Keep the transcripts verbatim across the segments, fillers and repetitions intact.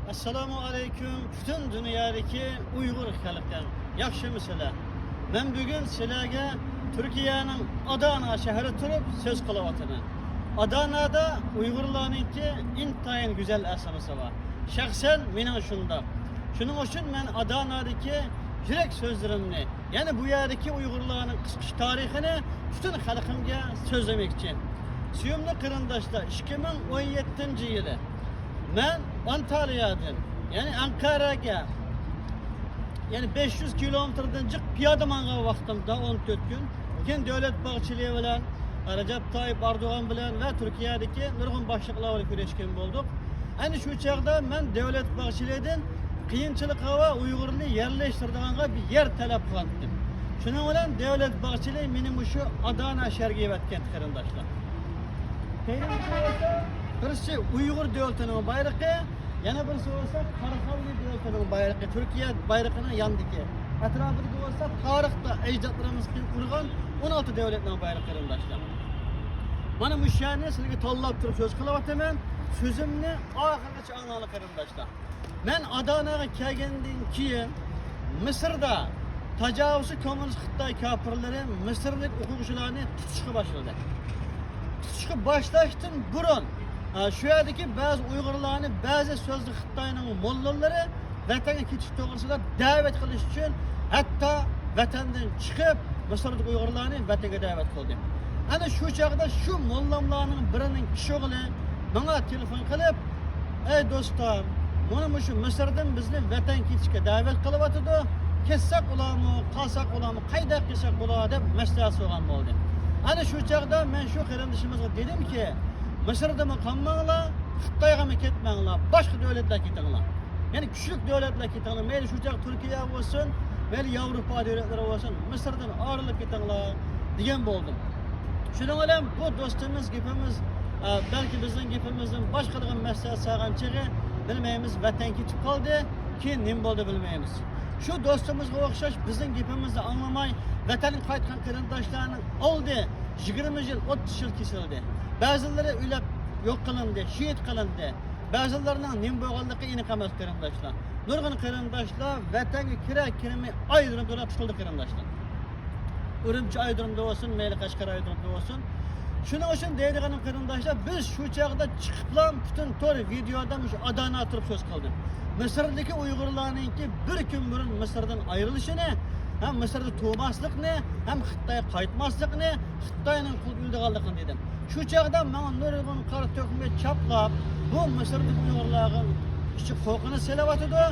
ئەسسالامۇ ئەلەيكۇم، پۈتۈن دۇنيادىكى ئۇيغۇر خەلقىم، ياخشىمۇسىلەر؟ مەن بۈگۈن سىلەرگە تۈركىيەنىڭ ئادانا شەھىرى تۇرۇپ سۆز قىلىۋاتىمەن. ئادانادا ئۇيغۇرلارنىڭكى ئىنتايىن گۈزەل ئەسلىمىسى بار. شەخسەن مېنىڭ شۇنداق. شۇنىڭ ئۈچۈن مەن ئادانادىكى يۈرەك سۆزلىرىمنى، يەنى بۇ يەردىكى ئۇيغۇرلارنىڭ قىسقىچە تارىخىنى پۈتۈن خەلقىمگە سۆزلىمەكچى. سۆيۈملۈك قېرىنداشلار، ئىككى مىڭ ئون يەتتىنچى يىلى مەن ئانتالىيەدىن، يەنى ئەنقەرەگە، يەنى بەش يۈز كىلومېتىردىن جىق پىيادە ماڭغان ۋاقتىمدا، ئون تۆت كۈن، كېيىن دۆلەت باغچىلىرى بىلەن، رەجەپ تايىپ ئەردوغان بىلەن ۋە تۈركىيەدىكى نۇرغۇن باشلىقلار بىلەن كۆرۈشكەن بولدۇق. ئەنە شۇ چاغدا مەن دۆلەت باغچىلىرىدىن قىيىنچىلىقى بار ئۇيغۇرنى يەرلەشتۈرىدىغانغا بىر يەر تەلەپ قىلغانتىم. شۇنىڭ بىلەن دۆلەت باغچىلىرى مېنى مۇشۇ ئادانا شەھىرىگە ئەۋەتكەنتى، قېرىنداشلار. بىرسى ئۇيغۇر دۆلىتىنىڭ بايرىقى، يەنە بىرسى بولسا قاراخانىي دۆلىتىنىڭ بايرىقى، تۈركىيە بايرىقىنىڭ ياندىكى. ئەتراپىدا بولسا تارىختا ئەجدادلىرىمىز قۇرغان ئون ئالتە دۆلەتنىڭ بايرىقى، قېرىنداشلار. مانا مۇشۇ يەرنى سىلەرگە تاللاپ تۇرۇپ سۆز قىلىۋاتىمەن. سۆزۈمنى ئاخىرغىچە ئاڭلاڭلار، قېرىنداشلار. مەن ئاداناغا كەلگەندىن كېيىن مىسىردا تاجاۋۇزچى كوممۇنىست خىتاي كاپىرلىرى مىسىرلىق ئوقۇغۇچىلارنى تۇتۇشقا باشلىدى. تۇتۇشقا باشلاشتىن بۇرۇن، ئا، شۇ يەردىكى بەزى ئۇيغۇرلارنى بەزى سۆزدە خىتاينىڭ موللىلىرى ۋەتەنگە كېتىش توغرىسىدا دەۋەت قىلىش ئۈچۈن ھەتتا ۋەتەندىن چىقىپ، مىسىردىكى ئۇيغۇرلارنى ۋەتەنگە دەۋەت قىلدى. ئەنە شۇ چاغدا شۇ موللاملارنىڭ بىرىنىڭ كىشى ئوغلى ماڭا تېلېفون قىلىپ، ئەي دوستۇم، مانا مۇشۇ مىسىردىن بىزنى ۋەتەنگە كېتىشكە دەۋەت قىلىۋاتىدۇ. كەتسەك بولامۇ، قالساق بولامۇ، قايداق قىلساق بولار دەپ مەسلىھەت سورىغان بولدى. ئەنە شۇ چاغدا مەن شۇ قېرىندىشىمىزغا دېدىمكى، مىسىردىمۇ قالماڭلار، خىتايغىمۇ كەتمەڭلار، باشقا دۆلەتلەرگە كېتىڭلار. يەنى كۈچلۈك دۆلەتلەرگە كېتىڭلار. مەيلى شۇ چاغ تۈركىيە بولسۇن، مەيلى ياۋروپا دۆلەتلىرى بولسۇن، مىسىردىن ئايرىلىپ كېتىڭلار دېگەن بولدۇم. شۇنىڭ بىلەن بۇ دوستىمىز گېپىمىز، ئە، بەلكى بىزنىڭ گېپىمىزدىن باشقىلىرىغا مەسلىھەت سالغان چېغى، بىلمەيمىز، ۋەتەنگە كېتىپ قالدى، كېيىن نېمە بولدى بىلمەيمىز. شۇ دوستىمىزغا ئوخشاش بىزنىڭ گېپىمىزنى ئاڭلىماي ۋەتەنگە قايتقان قېرىنداشلارنىڭ ئالدى يىگىرمە يىل، ئوتتۇز يىل كېسىلدى. بەزىلىرى ئۆلۈپ يوق قىلىندى، شېھىت قىلىندى. بەزىلىرىنىڭ نېمە بولغانلىقى ئېنىق ئەمەس، قېرىنداشلار. نۇرغۇن قېرىنداشلار ۋەتەنگە كىرەر كىرمەي ئايرىلىپ تۇرۇلدى، قېرىنداشلار. ئۈرۈمچى ئايرىمىدا بولسۇن، مەيلى قەشقەر ئايرىمىدا بولسۇن. شۇنىڭ ئۈچۈن دەيدىغىنىم، قېرىنداشلار، بىز شۇ چاغدا چىقىپلا پۈتۈن تور ۋىدېيودا مۇشۇ ئادانا تۇرۇپ سۆز قىلدىم. مىسىردىكى ئۇيغۇرلارنىڭكى بىر كۈن بۇرۇن مىسىردىن ئايرىلىشىنى، ھەم مىسىردا تۇرماسلىقنى، ھەم خىتايغا قايتماسلىقنى، خىتاينىڭ قولىدا ئۆلىدىغانلىقىنى دېدىم. شۇ چاغدا ماڭا نۇرغۇن قارا تۆھمەت چاپلاپ، بۇ مىسىردىكى ئۇيغۇرلارغا ئىچى قورقۇنچ سېلىۋاتىدۇ،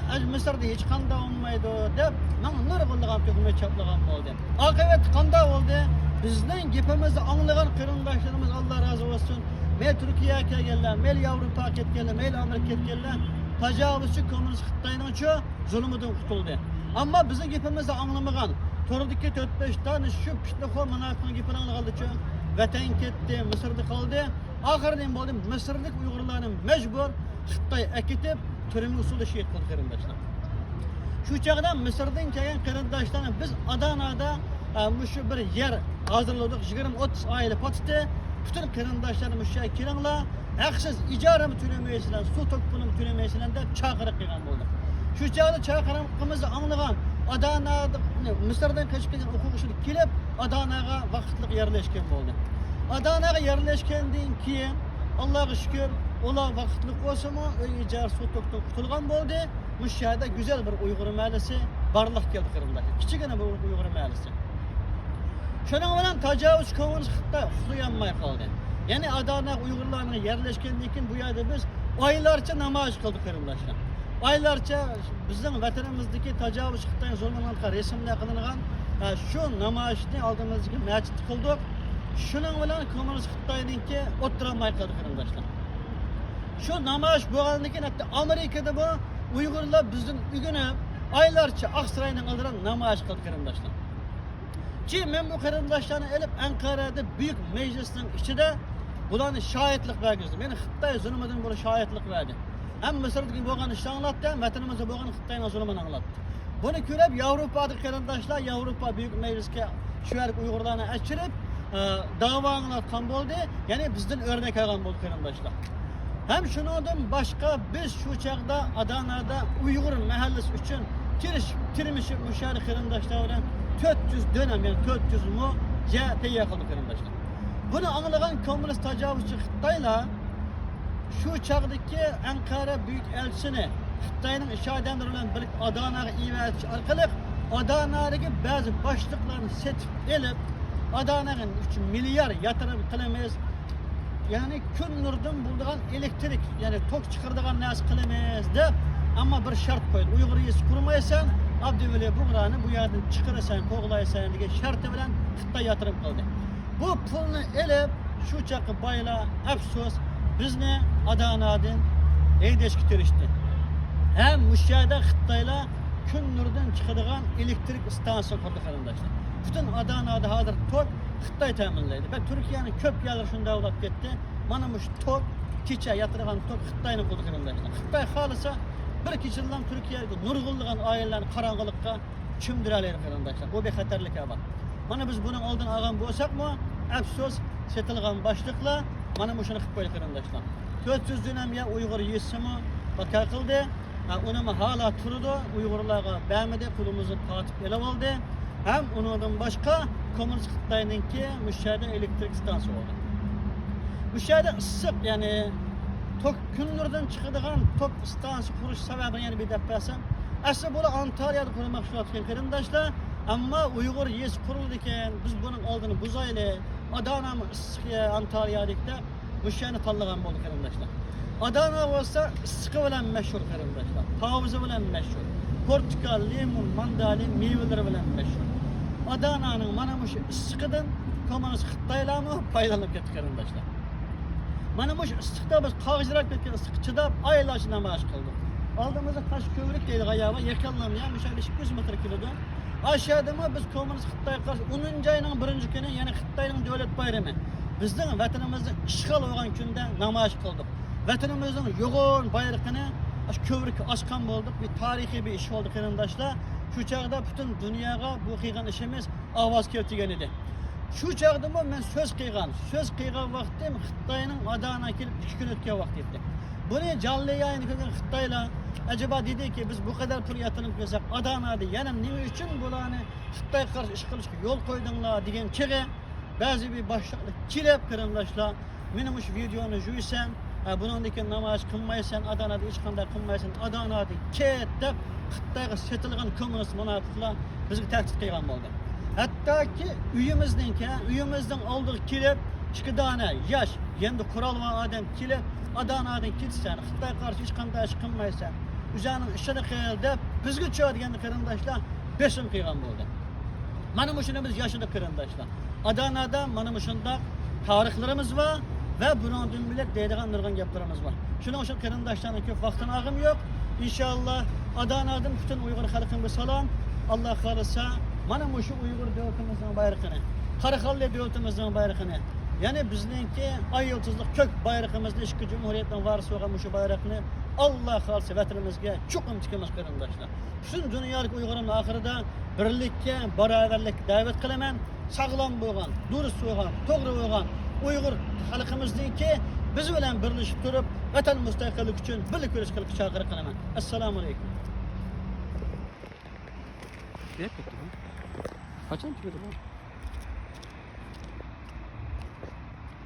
ئە، مىسىردا ھېچقانداق بولمايدۇ دەپ، ماڭا نۇرغۇنلىغان تۆھمەت چاپلىغان بولدى. ئاقىۋەتتە قانداق بولدى؟ بىزنىڭ گېپىمىزنى ئاڭلىغان قېرىنداشلىرىمىز، ئاللا رازى بولسۇن، مەيلى تۈركىيەگە كەلگەنلەر، مەيلى ياۋروپاغا كەتكەنلەر، مەيلى ئامېرىكىغا كەتكەنلەر، تاجاۋۇزچى كوممۇنىست خىتاينىڭچۇ زۇلمىدىن قۇتۇلدى. ئەمما بىزنىڭ گېپىمىزنى ئاڭلىمىغان، توردىكى تۆت بەش دانە شۇ پىتنىخور مۇناپىقنىڭ گېپىنى ئاڭلىغانلىچۇ، ۋەتەنگە كەتتى، مىسىردا قالدى. ئاخىرى نېمە بولدى؟ مىسىردىكى ئۇيغۇرلارنى مەجبۇر خىتاي ئەكېتىپ، تۈرمە ئۇسۇلىدا شېھىت قىلدى، قېرىنداشلار. شۇ چاغدا مىسىردىن كەلگەن قېرىنداشلارنى بىز ئادانادا، ئە، مۇشۇ بىر يەر ھازىرلىدۇق، يىگىرمە ئوتتۇز ئائىلە پاتتى، پۈتۈن قېرىنداشلار مۇشۇ يەرگە كېلىڭلار، ھەقسىز ئىجارىمۇ تۆلىمەيسىلەر، سۇ توكىنىمۇ تۆلىمەيسىلەر دەپ چاقىرىق قىلغان بولدى. شۇ چاغدا چاقىرىقىمىزنى ئاڭلىغان، ئادانا، مىسىردىن قېچىپ كەلگەن ئوقۇغۇچىلار كېلىپ، ئاداناغا ۋاقىتلىق يەرلەشكەن بولدى. ئاداناغا يەرلەشكەندىن كېيىن، ئاللاغا شۈكۈر، ئۇلار ۋاقىتلىق بولسىمۇ، ئۆي ئىجارە، سۇ توكتىن قۇتۇلغان بولدى. مۇشۇ يەردە گۈزەل بىر ئۇيغۇر مەھەللىسى بارلىققا كەلدى، قېرىنداشلار. كىچىككىنە بىر ئۇيغۇر مەھەللىسى. شۇنىڭ بىلەن تاجاۋۇزچى كوممۇنىست خىتاي ئۇخلىيالماي قالدى. يەنى ئادانا ئۇيغۇرلارنىڭ يەرلەشكەندىن كېيىن بۇ يەردە بىز ئايلارچە نامايىش قىلدۇق، قېرىنداشلار. ئايلارچە بىزنىڭ ۋەتىنىمىزدىكى تاجاۋۇزچى خىتاي زۇلمىنىڭ رەسىملىرى قىلىنغان، ھە، شۇ نامايىشنى ئالدىمىزدىكى مەسچىتتە قىلدۇق. شۇنىڭ بىلەن كوممۇنىست خىتاينىڭكى ئوتتۇرالماي قالدى، قېرىنداشلار. شۇ نامايىش بولغاندىن كېيىن، ھەتتا ئامېرىكىدىمۇ ئۇيغۇرلار بىزدىن ئۆگىنىپ، ئايلارچە ئاقساراينىڭ ئالدىدا نامايىش قىلدى، قېرىنداشلار. كېيىن مەن بۇ قېرىنداشلارنى ئېلىپ، ئەنقەرەدە بۈيۈك مەجلىسنىڭ ئىچىدە بۇلارنى شاھىتلىق بەرگۈزدۈم. يەنى خىتاي زۇلمىدىن بۇلار شاھىتلىق بەردى. ھەم مىسىردىكى بولغان ئىشنى ئاڭلاتتى، ھەم ۋەتىنىمىزدە بولغان خىتاينىڭ زۇلمىنى ئاڭلاتتى. بۇنى كۆرۈپ، ياۋروپادىكى قېرىنداشلار ياۋروپا بۈيۈك مەجلىسىگە شۇ يەردىكى ئۇيغۇرلارنى ئەچىرىپ، ئە، داۋا ئاڭلاتقان بولدى. يەنى بىزدىن ئۆرنەك ئالغان بولدى، قېرىنداشلار. ھەم شۇنىڭدىن باشقا، بىز شۇ چاغدا ئادانادا ئۇيغۇر مەھەللىسى ئۈچۈن تىرىشىپ، تىرمىشىپ، مۇشۇ يەردە قېرىنداشلار بىلەن تۆت يۈز دۆنەم، يەنى تۆت يۈز مو يەر تەييار قىلدۇق، قېرىنداشلار. بۇنى ئاڭلىغان كوممۇنىست تاجاۋۇزچى خىتايلار شۇ چاغدىكى ئەنقەرە بۈيۈك ئەلچىسىنى خىتاينىڭ ئىش ئادەملىرى بىلەن بىرلىكتە ئاداناغا ئېۋەتىش ئارقىلىق، ئادانادىكى بەزى باشلىقلارنى سېتىپ ئېلىپ، ئاداناغا ئۈچ مىليار ياتۇرۇم قىلىمىز، يەنى كۈن نۇرىدىن بولىدىغان ئېلېكتىرىك، يەنى توك چىقىرىدىغان نەرسە قىلىمىز دەپ، ئەمما بىر شەرت قويدى. ئۇيغۇر يېزىسى قۇرمايسەن، ئابدۇۋەلى بۇغرانى بۇ يەردىن چىقىرىسەن، قوغلايسەن دېگەن شەرتى بىلەن خىتاي ياتۇرۇم قىلدى. بۇ پۇلنى ئېلىپ، شۇ چاغقى بايلار، ئەپسۇس، بىزنى ئادانادىن ھەيدەشكە تىرىشتى. ھەم مۇشۇ يەردە خىتايلار كۈن نۇرىدىن چىقىدىغان ئېلېكتىرىك ئىستانسىيە قۇردى، قېرىنداشلار. پۈتۈن ئادانادا ھازىر توك خىتاي تەمىنلەيدۇ. بەك تۈركىيەنىڭ كۆپ يەرلىرى شۇنداق بولۇپ كەتتى. مانا مۇشۇ توك كېچە ياتىدىغان توك خىتاينىڭ قولىدا، قېرىنداشلار. خىتاي خالىسا بىر كېچىدىلا تۈركىيەدىكى نۇرغۇنلىغان ئائىلىلەرنى قاراڭغۇلۇققا چۆمدۈرەلەيدۇ، قېرىنداشلار. بۇ بىر خەتەرلىك ئەھۋال. مانا بىز بۇنىڭ ئالدىنى ئالغان بولساقمۇ، ئەپسۇس، سېتىلغان باشلىقلار مانا مۇشۇنى قىلىپ قويدى، قېرىنداشلار. تۆت يۈز دۆنەم يەر ئۇيغۇر يېزىسىمۇ باكار قىلدى. ھە، ئۇنىمۇ ھالا تۇرىدۇ، ئۇيغۇرلارغا بەرمىدى، قولىمىزنى تارتىپ ئېلىۋالدى. ھەم ئۇنىڭدىن باشقا كوممۇنىست خىتاينىڭكى مۇشۇ يەردە ئېلېكتىرىك ئىستانسىيە بولدى. مۇشۇ يەردە ئىسسىق، يەنى توك، كۈن نۇرىدىن چىقىدىغان توك ئىستانسىيە قۇرۇش سەۋەبىنى يەنە بىر دەپ بەرسەم، ئەسلى بۇلار ئانتالىيادا قۇرماقچى بولۇۋاتقان، قېرىنداشلار. ئەمما ئۇيغۇر يېزىسى قۇرۇلىدىكەن، بىز بۇنىڭ ئالدىنى بۇزايلى، ئادانامۇ ئىسسىق يەر ئانتالىيادىكى دەپ مۇشۇ يەرنى تاللىغان بولدى، قېرىنداشلار. ئادانا بولسا ئىسسىقى بىلەن مەشھۇر، قېرىنداشلار. تاۋۇزى بىلەن مەشھۇر. پورتۇكال، لىمون، ماندالىن مېۋىلىرى بىلەن مەشھۇر. ئادانانىڭ مانا مۇشۇ ئىسسىقىدىن كوممۇنىست خىتايلارمۇ پايدىلىنىپ كەتتى، قېرىنداشلار. مانا مۇشۇ ئىسسىقتا بىز قاغجىراپ كەتكەن ئىسسىققا چىداپ، ئايلارچە نامايىش قىلدۇق. ئالدىمىزدا تاش كۆۋرۈك دەيدىغان يەر بار، يېقىنلىرىمۇ يەنى مۇشۇ يەردە ئىككى يۈز مېتىر كېلىدۇ. ئاشۇ يەردىمۇ بىز كوممۇنىست خىتايغا قارشى ئونىنچى ئاينىڭ بىرىنچى كۈنى، يەنى خىتاينىڭ دۆلەت بايرىمى، بىزنىڭ ۋەتىنىمىزنى ئىشغال بولغان كۈندە نامايىش قىلدۇق. ۋەتىنىمىزنىڭ يوغان بايرىقىنى ئاشۇ كۆۋرۈككە ئاسقان بولدۇق. بىر تارىخىي بىر ئىش بولدى، قېرىنداشلار. شۇ چاغدا پۈتۈن دۇنياغا بۇ قىلغان ئىشىمىز ئاۋاز كەلتۈرگەن ئىدى. شۇ چاغدىمۇ مەن سۆز قىلغان، سۆز قىلغان ۋاقتىم خىتاينىڭ ئادانا كېلىپ ئىككى كۈن ئۆتكەن ۋاقتى ئىدى. بۇنى جانلى يايىنى كۆرگەن خىتايلار ئەجەبا دېدىكى، بىز بۇ قەدەر پۇل ياتۇرۇپ كەلسەك، ئادانادا يەنە نېمە ئۈچۈن بۇلارنى خىتايغا قارشى ئىش قىلىشقا يول قويدۇڭلار دېگەن چېغى بەزى بىر باشلىقلار كېلىپ، قېرىنداشلار، مېنى مۇشۇ ۋىدېئونى يۇيىسەن، ھە، بۇنىڭدىن كېيىن نامايىش قىلمايسەن، ئادانادا ھېچقانداق قىلمايسەن، ئادانادىن كەت دەپ خىتايغا سېتىلغان كوممۇنىست مۇناپىقلار بىزگە تەھدىت قىلغان بولدى. ھەتتاكى ئۆيىمىزنىڭكى، ئۆيىمىزنىڭ ئالدىغا كېلىپ، ئىككى دانە ياش، يەنە قورال بار ئادەم كېلىپ، ئادانادىن كېتىسەن، خىتايغا قارشى ھېچقانداق ئىش قىلمايسەن، ئۆزۈڭنىڭ ئىشىنى قىل دەپ، بىزگىچۇ دېگەندە، قېرىنداشلار، بېسىم قىلغان بولدى. مانا مۇشۇنى بىز ياشىدۇق، قېرىنداشلار. ئادانادا مانا مۇشۇنداق تارىخلىرىمىز بار ۋە بۇنىڭدىن بۆلەك دەيدىغان نۇرغۇن گەپلىرىمىز بار. شۇنىڭ ئۈچۈن قېرىنداشلارنىڭ كۆپ ۋاقتىنى ئالغۇم يوق. ئىنشاللا، ئادانادىن پۈتۈن ئۇيغۇر خەلقىمگە سالام. ئاللا خالىسا، مانا مۇشۇ ئۇيغۇر دۆلىتىمىزنىڭ بايرىقىنى، قاراخانلى دۆلىتىمىزنىڭ بايرىقىنى، يەنى بىزنىڭكى ئاي يۇلتۇزلۇق كۆك بايرىقىمىزنى ئىككى جۇمھۇرىيەتنىڭ ۋارىسى بولغان مۇشۇ بايرىقنى، ئاللا خالىسا، ۋەتىنىمىزگە چوقۇم تىكىمىز، قېرىنداشلار. پۈتۈن دۇنيادىكى ئۇيغۇرلارنىڭ ئاخىرىدا بىرلىككە، باراۋەرلىككە دەۋەت قىلىمەن. ساغلام بولغان، دۇرۇس بولغان، توغرا بولغان ئۇيغۇر خەلقىمىزنىڭكى بىز بىلەن بىرلىشىپ تۇرۇپ، ۋەتەن مۇستەقىللىكى ئۈچۈن بىللە كۈرەش قىلىشقا چاقىرىق قىلىمەن. ئەسسالامۇ ئەلەيكۇم. قاچان چىقىدۇ؟